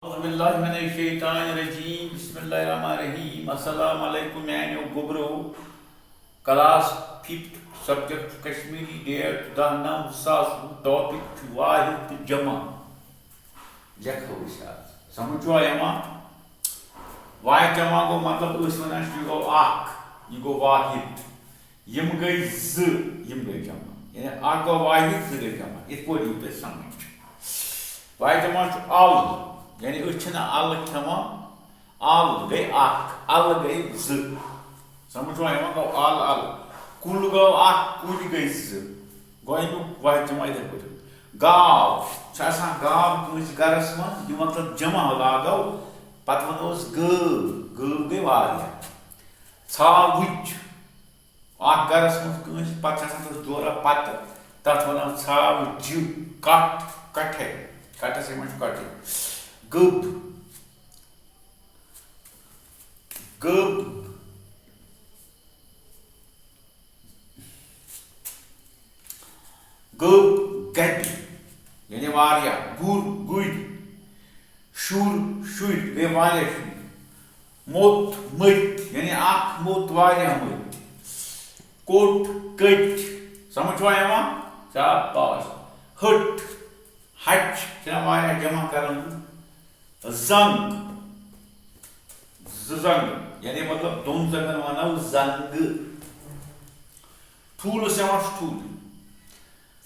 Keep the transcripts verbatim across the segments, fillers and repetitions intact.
اعوذ باللہ من الشیطان الرجیم، بسم اللہ الرحمن الرحیم۔ السلام علیکم میانیو گوبرو۔ Class fifth, subject Kashmiri, date دَہ نَو زٕ ساس وُہ، ٹاپک چھُ واحد تہٕ جمع۔ لیکھو أسۍ آز۔ سمجھ چھُوا یِوان؟ واحد جمع گوٚو مطلب أسۍ وَنان چھِ یہِ گوٚو اکھ، یہِ گوٚو واحد۔ یِم گٔے زٕ، یِم گٔے جمع۔ یعنی اکھ گوٚو واحد، زٕ گٔے جمع۔ یِتھ پٲٹھۍ یِیہِ تۄہہِ سمجھ۔ واحد جمع چھُ ال، یعنی أسۍ چھِنہٕ ال کھٮ۪وان۔ ال گٔے اکھ، ال گٔے زٕ۔ سمجھ چھُوا یِوان؟ گوٚو ال، ال۔ کُل گوٚو اکھ، کُلۍ گٔے زٕ۔ گوٚو اَمیُک واحد جمع یِتھَے پٲٹھۍ۔ گاو چھِ آسان، گاو کٲنٛسہِ گرس منٛز، یہِ مطلب جمع لاگو، پتہٕ ونو أسۍ گٲو، گٲو گٔے واریاہ۔ ژھاوٕج، اکھ گرس منٛز کٲنٛسہِ، پتہٕ چھِ آسان تتھ جورا پتہٕ، تتھ ونان ژھاوٕج۔ کٹھ، کٹھے، کٹھس یِوان چھُ کٹھے۔ گٔب، گٔب، گٔب، گَبہِ، یعنی واریاہ۔ گُر، گُرۍ۔ شُر، شُرۍ، گٔے واریاہ شُرۍ۔ موٚت، مٔتۍ، یعنی اکھ موٚت، واریاہ مٔتۍ۔ کوٚٹ، کٔٹۍ۔ سمجھ چھُوا یِوان؟ شاباش۔ ۂٹ، ہَچہِ، چھِنہ واریاہ جمع کران۔ زنٛگ، زٕ زنٛگ، یعنی مطلب دۄن زنٛگن ونو زنٛگہٕ۔ ٹھوٗلس یِوان چھُ ٹھوٗل۔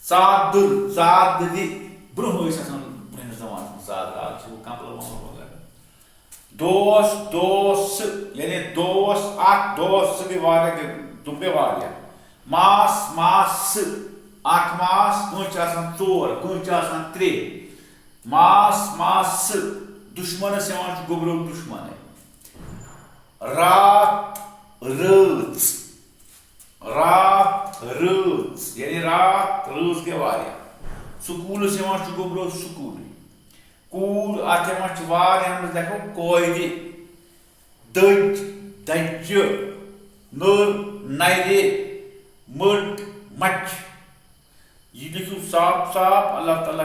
ژادٕر، ژادرِ، برٛونٛہہ ٲسۍ آسان برٛونٛہمِس زمانس منٛز ژادرِ، آز چھِ وۄنۍ کمبلہٕ ومبلہٕ وغیرہ۔ دوس، دوسہٕ، یعنی دوس اکھ، دوسہٕ گٔے واریاہ، گٔے، تِم گٔے واریاہ۔ ماس، ماسہٕ، اکھ ماس، کٲنٛسہِ چھِ آسان ژور، کٲنٛسہِ چھِ آسان ترٛےٚ۔ ماس، ماسہٕ، دُشمنس یِوان چھُ گوٚبرو دُشمنے۔ راتھ، رٲژ، راتھ، رٲژ، یعنی راتھ، رٲژ گٔے واریاہ۔ سکوٗلس یِوان چھُ گوٚبرو سکوٗلٕے۔ کوٗر، اتھ یِوان چھِ واریاہن منٛز لیکھو کورِ۔ دٔج، دَجہِ۔ نٔر، نَرِ۔ مٔٹ، مَچہِ۔ یہِ لیکھِو صاف صاف، اللہ تعالیٰ